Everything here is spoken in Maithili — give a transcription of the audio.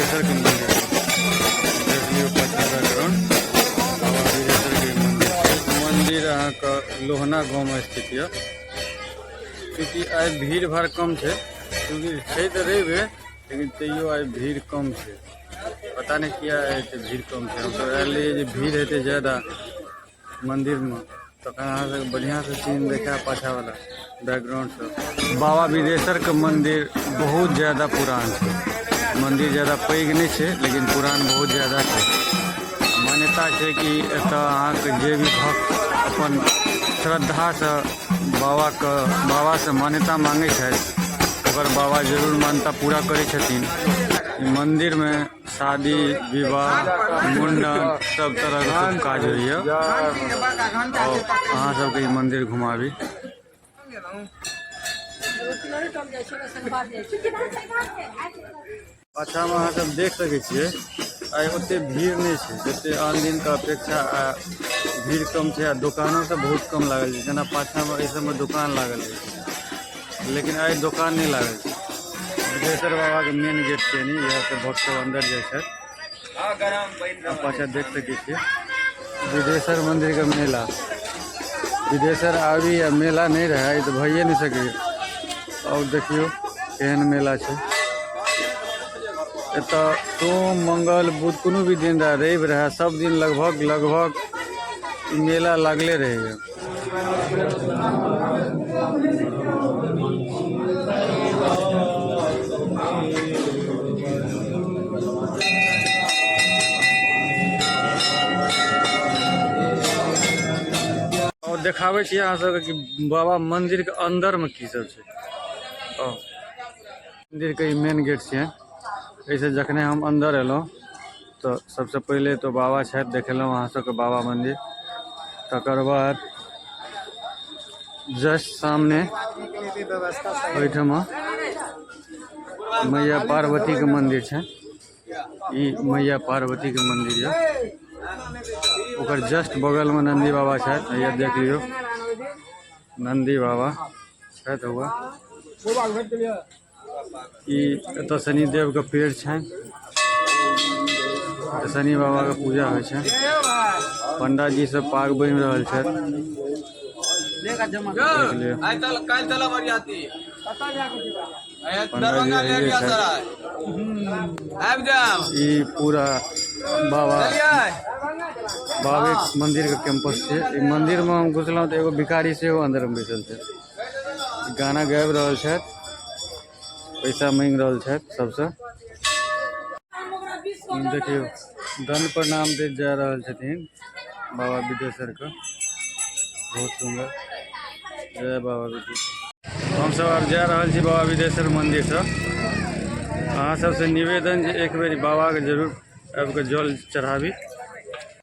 बिदेश्वर के मंदिर देख लियौ पाछा बैकग्राउंड। बाबा बिदेश्वर के मंदिर छै। मंदिर अहाँके लोहना गाँवमे स्थित यऽ। चूँकि आइ भीड़ भाड़ कम छै, चूँकि छै तऽ रवि, लेकिन तैयो आइ भीड़ कम छै। पता नहि किया एते भीड़ कम छै। हमसब आयल रहियै जे भीड़ हेतै ज्यादा मंदिरमे, तखन अहाँ सबके बढ़िआँसँ सीन देखायब पाछावला बैकग्राउंड सब। बाबा बिदेश्वरके मंदिर बहुत ज्यादा पुरान छै। मंदिर ज्यादा पैघ नहि छै, लेकिन पुरान बहुत ज्यादा छै। मान्यता छै कि एतऽ अहाँके जे भी भक्त अपन श्रद्धासँ बाबाके बाबासँ मान्यता मांगै छथि, ओकर बाबा जरूर मान्यता पूरा करै छथिन। मन्दिरमे शादी विवाह, मुण्डन, सब तरहके शुभ काज होइए। आओर अहाँ सबके ई मन्दिर घुमाबी। पाछाँमे अहाँ सब देख सकै छियै, आइ ओते भीड़ नहि छै जते आन दिनके अपेक्षा। आ भीड़ कम छै आ दोकानो सब बहुत कम लागल छै। जेना पाछाँमे एहि सबमे दोकान लागल रहै छै, लेकिन आइ दोकान नहि लागल छै। बिदेश्वर बाबाके मेन गेट छै नी, इएह सब भक्त सब अन्दर जाइ छथि। आ पाछाँ देख सकै छियै बिदेश्वर मन्दिरके मेला। बिदेश्वर आबी आ मेला नहि रहै, ई तऽ भइए नहि सकैए। आओर देखियौ केहन मेला छै एतऽ। सोम, मंगल, बुध, कोनो भी दिन रहै, रवि रहै, सब दिन लगभग लगभग ई मेला लागले रहैए। और देखाबै छी अहाँ सबके कि बाबा मंदिर के अंदर में की सब छै। ओ मंदिर के ई मेन गेट छै। एहिसँ जखने हम अंदर एलहुँ तऽ सबसँ पहिले तऽ बाबा छथि, देखेलहुँ अहाँ सबके बाबा मंदिर। तकर बाद जस्ट सामने ओहिठमा मैया पार्वती के मंदिर छै। ई मैया पार्वती के मंदिर यऽ। ओकर जस्ट बगलमे नन्दी बाबा छथि। हैया देख लियौ, नन्दी बाबा छथि हुआ। ई एतऽ शनिदेवके पेड़ छनि, शनि बाबाके पूजा होइ छै। पंडाजी सब पाग बान्हि रहल छथि, देख लियौ। पंडाजी आइए छथि। ई पूरा बाबा बाबे मंदिर के कैंपस छै। ई मंदिर में हम घुसलहुँ तऽ एगो भिखारी सेहो अंदर में बैसल छै, गाना गाबि रहल छथि, पैसा मांगि रहल छथि सबसँ। देखियौ, दंड प्रणाम दैत जा रहल छथिन बाबा बिदेश्वर के। बहुत सुन्दर। जय बाबा बिदेश्वर। हमसब आब जा रहल छी बाबा बिदेश्वर मन्दिरसँ। अहाँ सबसँ निवेदन जे एक बेर बाबाके जरूर आबिकऽ जल चढ़ाबी।